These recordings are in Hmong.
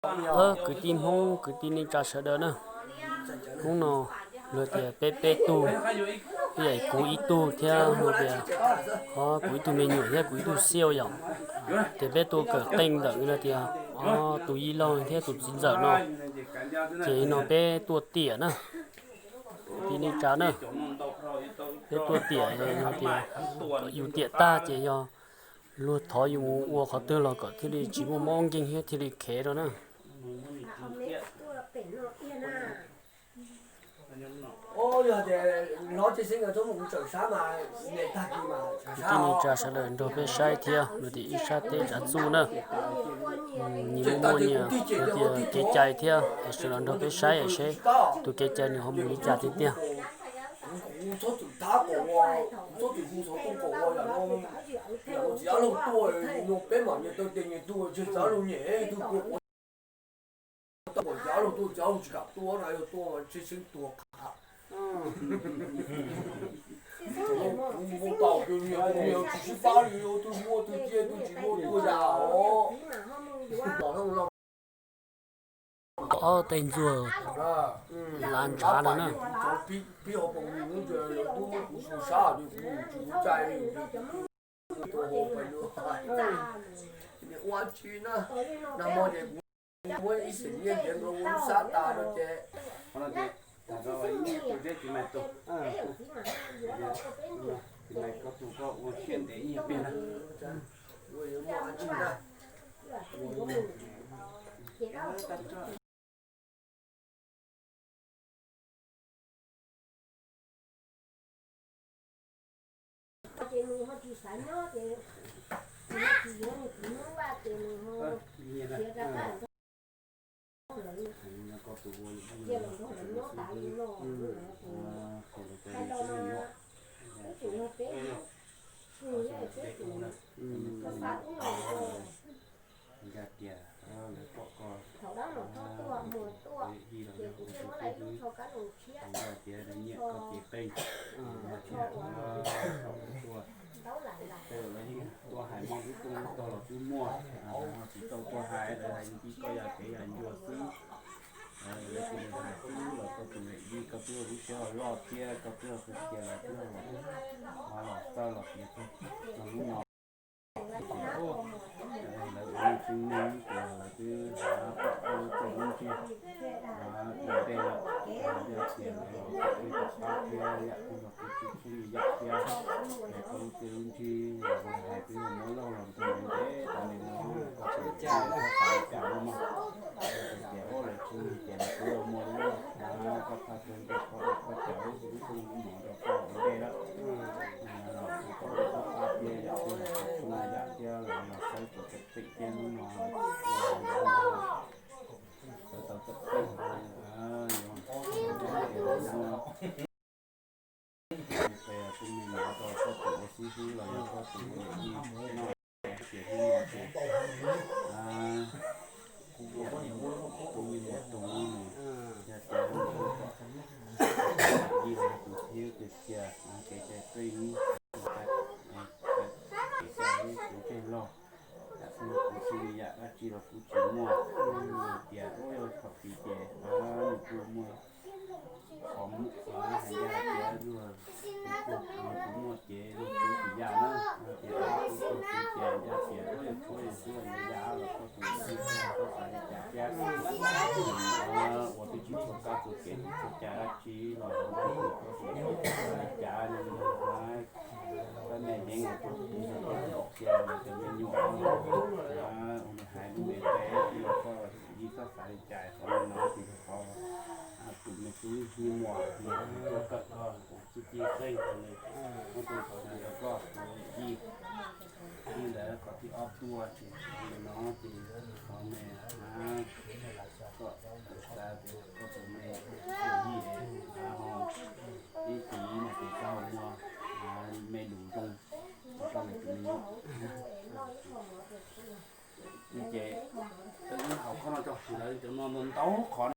Kwv tij Hmoob, kwv tij neej tsa sawv daws na, hnub no luag tias peb peb tug, ib yam kuv ib tug thiab luag tias ho kuv ib tug me nyuam thiab kuv ib tug xiaj yom, ces peb tuaj kawm qeej ntawm luag tias tus yij laug thiab tus txiv ntxawm no, ces no peb tuaj tiam na. Kwv tij neej tsa na, peb tuaj tiam yog tias yus tiam tag ces yog luag thov yus mus ua qhov twg los kom thiaj li tsis muaj mob nkeeg thiab thiaj li khev rau na. Kwv tij neej tsa sawv daws nrog peb saib thiab luag tias ib sab teb tsav txuj na, nyias muaj muaj nyias tias kev cai thiab sawv daws nrog peb saib seb tus kev cai nws ho mus li cas tiag tiag. Ob tej ntsuag lav ntshav no na. Ces nws ho tsis xav nyob ces nws ho tsis yuav nws txiv Hmoob Vaj ces nws ho khiav rau qab ntawd, cia los nrog lawv nyob tas li no. Hais los mas ib txwm yog peb, peb koj xa ub no, thaum dab no txhob tuaj mus tuaj, ces kuv thiaj muab lawv ib lub tsho kab los tshiab, tsho, tsho ntaub lais lais. Tuaj hais muaj lub rooj lub tog los twb muaj, tsis tau tuaj hais, lawv hais ncig koj yog kev yog ncua xwb. Lawv tus hais xwb los koj tus niam yij koj twb lub siab loj thiab koj twb hais tias lawv twb ho los txawj los tiav tag lub no. Lawv ua neej tsis neeg tias lawv twb pom tau lub txoj lub ntsis ua ntej lawm, yog tias lawv los pom peb tom qab thiab yam twg los peb tsis tshua li yam thiab, es koj lub txoj lub ntsis los hais twb muab laug los nrog ntev ntev tas li no, koj tseem tsis tau xav li cas los mas, tias ua lawv tsis neeg ces lawv twb muaj lub, koj thaj txog ntua koj ua koj cawv lub lub rooj lub mov rau koj ua ntej lawm. Los tsis tau lub txoj qab thiab yam twg los tsis tshua li yam thiab los xawb tau txawm txim thiab hnub no sawv tau txawm txim, yuav tus me nyuam rau koj tus ua xib hwb los yog koj tus ua niam yij no, ces hnub no ces kuv ua niam yij tus nus, yog tias yij los tus thiab tiag tiag kev cai qeej kuv tseg log, yam twg kuv tsis li yam dab tsi los kuv tsis muaj, tias ua yog thaum txiv ces nws kuj muaj qhov muaj hais ncaj tias luag kuv muaj ces luag kuv tsis yam na, tias kuv tsis ces ncaj tias ua yog tshuav yog xwb yam los koj tus txij koj xav li cas thiab, ua twb tsis tshua kab txoj kev tsis tshua cai dab tsi los koj tus txij koj xav li cas li, koj niaj yeeb los koj tus txij koj tus cia los cov me nyuam ua nws hais lub me qe los koj yij koj xav li cas qhov no ces qhov tus me tub me nyuam tuaj kawm koj txuj ci qeej, muab tus qhov no rau koj yij. Yij ntawd qhov thib ob tuaj ces no ces qhov me koj xav tias koj tus me yij ho ib tug no ces koj ho muaj me lus zoo rau nws tus me nyuam. Ces hauv qhov no tso lawv cov no ntau qhov na.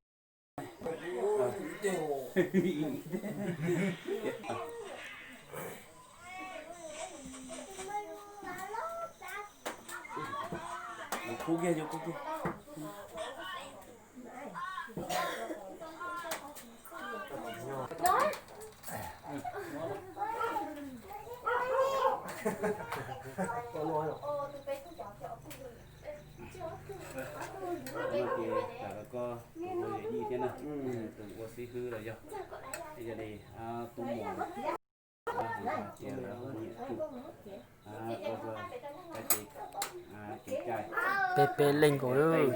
Yuav khub kiag, yuav khub kiag. Ces tas los koj tus ua yij thiab na, tus ua xib hwb los yog, yog li tub muam tias lawv nyiam tus, koj ces, ces cai, peb peb leeg nkaus lawm,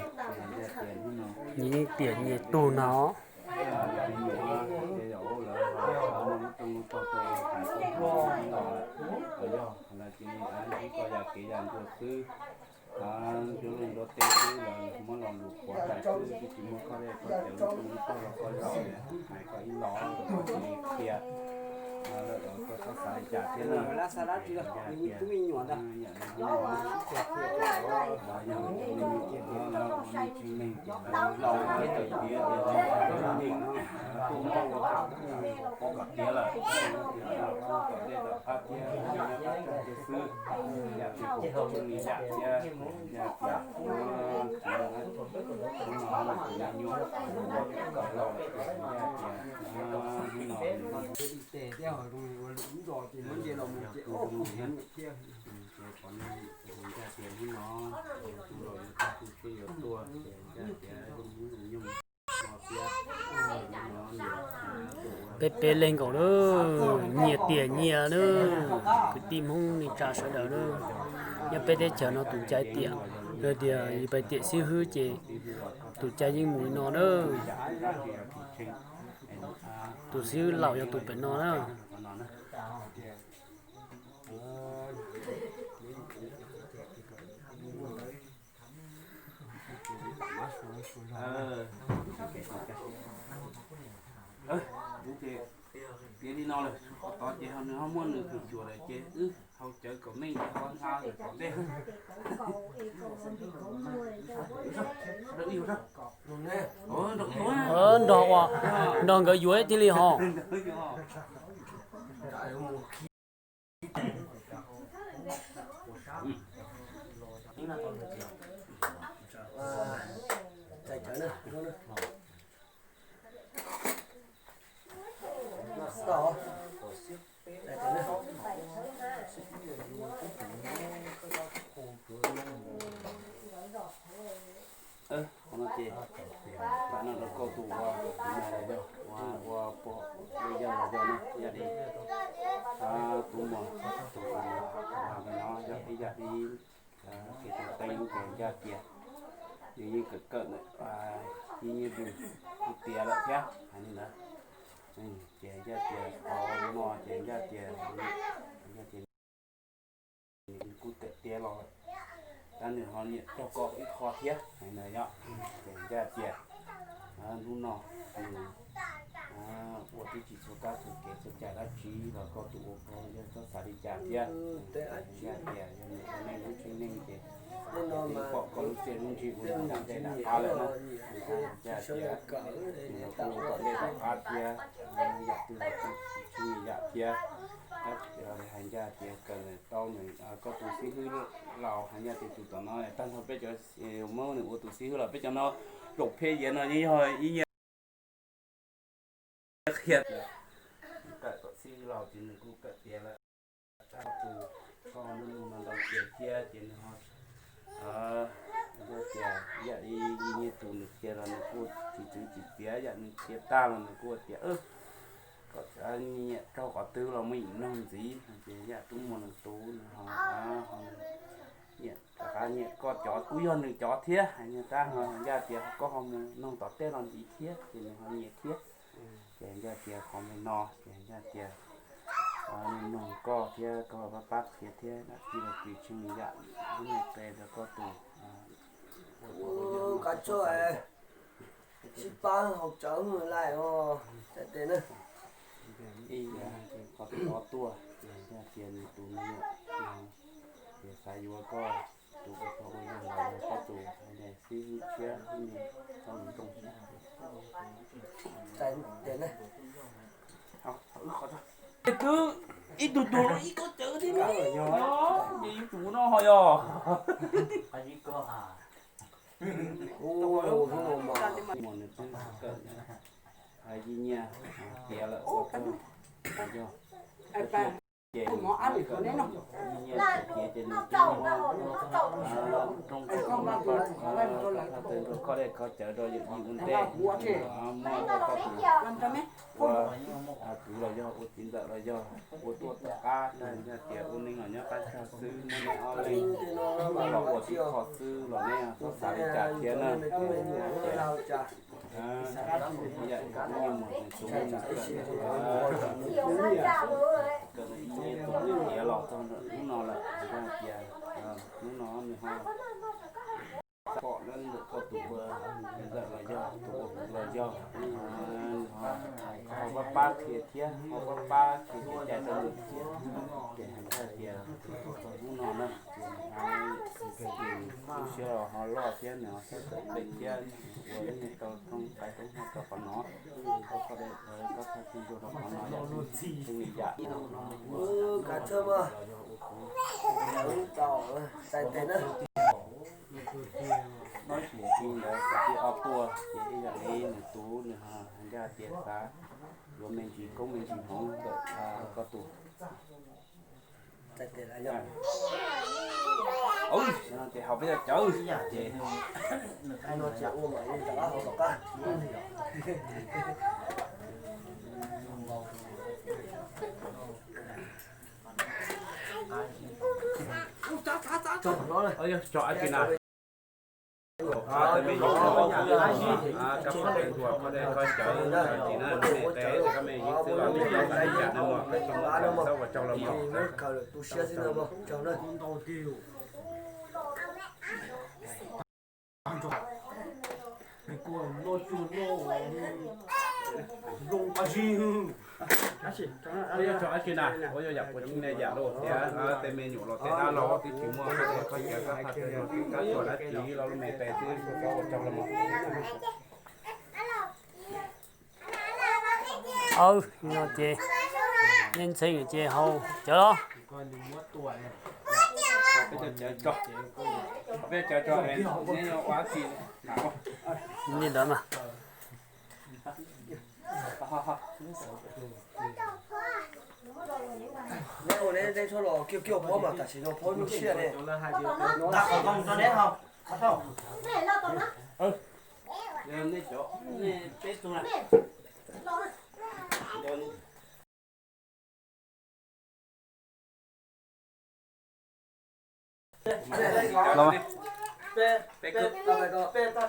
nyias yeej tiam nyias tug no. Ces yog lawv muaj lub rooj lub tog tuaj hais koj los lawm, los yog lawv cia li ib koj yam kev yam ncua xwb. Ncuab luj ncuab teb xwb los muab lo lus qhuav tawm xwb, twb tsis muaj koj li, koj cawm lub rooj lub tog los koj zaum hais koj ib los los koj cia li qhia lawm los koj txhob xav li cas thiab na. Yam li no, yog li no, ua neej tsheej neeg ces lawv laus thiab tawm tiav tias lawv ua neej, ua kom tiav lawm, ua kom dej tom qab thiab, ua neej nyob qab tsawg tiag xwb. Yam li kuv tsis ua li yam thiab, yam tias ua tiav lawm, hnub no tus me nyuam ua kom laus lawm ces yam tias hnub no tus zoo thiab, ces qhov no tus zoo thiab, yam tias hnub no tus laus yuav tag tus tshiab yuav tuaj ces yam tias zoo hnub zoo nyoog no thiab. Peb peb leeg nkaus lawm, nyias tiam nyias lawm, kwv tij Hmoob neej tsa sawv daws lawm. Nyob peb teb chaws no tus cai tiam, yog tias yus pais tiam xib hwb ces tus cai yeej mus li no lawm. Tus xib hwb laus yog tus pem no na. Tiav li no lawm, qhov tod ces nws ho muaj nws tus cuam lawm ces wb haus cawv kom meej ces ho nqa lawm tom ntej. Nrog ua, nrog nkawd yuav thiaj li ho. Qhov no ces, tam no rau koj tus ua, ua, ua pog ua yawg los yog no, yam li tub muam tus no yog ib yam li kev tau teeb ces ncaj tias nws yeej kawm kawm ntawm ib nyuag tus kuj tiav lawm thiab hais li ntawd. Ces ncaj tias qhov no ces ncaj tias, ncaj tias nws kuj kawm tiav los lawm, tab nws ho nyiam raug koj ib qho thiab hais ntawd yom. Ces ncaj tias hnub no nws ua twb tsis txhua kab txhua kev txhua cai dab tsi los koj tus ua koj yog txhob xav li cas thiab. Ncaj tias yog nws ua neej lub tsev neeg ces pom koj lub tsev lub ntsig ua nws lam dej lam qab lawm na. Ncaj tias nws los kuj ua tom ntej tom qab thiab, yam twg los kuj tsis tsheej yam thiab. Tab sis hais ncaj tias kawm ntawm tau nws koj tus xib hwb laus hais ncaj tias tus tom no tag nrho peb cov Hmoob nws ua tus xib hwb los peb cov no zaum Phej Yiav no yeej yog ib nyuag qhia tias kawm tom xib hwb laus ces nws kuj kawm tiav lawm. Tab tus koj ho nug nug no ntau tias thiab ces nws ho tias yam li nyias tus nws qhia los nws kuj tsis txwv tsis txiav, yam nws qhia tag los nws kuj tias kom nyiam raug qhov twg los muaj ib noog ntxiv. Ces yam tub muam nws tus nws ho nyiam rov qab nyiam koj cov kuj yog nws cov thiab, hais ncaj tias koj ho mus noog tom tej los ntxiv thiab ces nws ho nyiam thiab. Ces ncaj tias qhov me no ces ncaj tias nug noog koj thiab koj pab pab qhia thiab dab tsi los tsis tsheej yam lub me qe rau koj tus ib yam qhov twg qhov tuaj ces ncaj tias nws tus me nyuam no ces xav yuav koj tus ua koj ua yawg los yog koj tus hais tias xib hwb tshiab xib hwb tau nroog. Twb ib tug tug los ib kob cawv thiab ne, ces yus tsum no ho yog. Muam nws twb kawm hais yi nyiaj tiav lawm, yog ces nyiaj ces nws twb muaj rooj kho, kho dej kho cawv rau yawm yij ua ntej, muaj rau koj tus ua kwv los yog ua txiv ntxawm los yog ua tuaj tom qab, yog tias ua neej los nyob qab tsag xwb, muaj nej ob leeg los ua tib qho xwb los nej txhob xav li cas thiab na. Ces yam ib mus tus kawm ib tus tiav los txog hnub no lawm, hais tias hnub no nws ho pom lawm ntawm koj tus ua ntxawm los yog tus ua kwv los yog, ho pab pab qhia thiab ho pab pab qhia kev cai rau nws thiab. Ces hais tias txog hnub no na, ces lub siab los ho loj thiab nws ho sab tawm pem thiab, ua ib tau roob qai roob haj rau qhov no, koj koj txhaj txhij ntuag rau qhov no yam tsis tshee li yam. Kav tsij mas, txais tes na. Hnub ntawd kwv tij ob puas ces ib yam li nws tus nws ho hais ncaj tias xav yuav me ntsis koob me ntsis hmoov ntawm koj tus. Ces haus peb cov cawv ces tso ab tsi na. Koj pom nthuav koj dej koj cawv tsis na, nej tes koj me yeeb xwb los nej txhob xav li cas na mog, koj txhob ua tsaug los mog. Ua yuav tso ab tsi na, ua yuav yam puas tseeb ne yam luaj tias tej me nyuam los tej dab laug twb tsis muaj koj cawv koj txhaj txhaj koj tuaj dab tsi los lub me tes twb ua tsaug los mog. Aw, no ces nej ntxhee ces haus cawv los. Li ntawd mas. Neb ua neb txhob los kiag kiag phob mas tam sim no phob nyuaj siab ne. Los, peb, peb,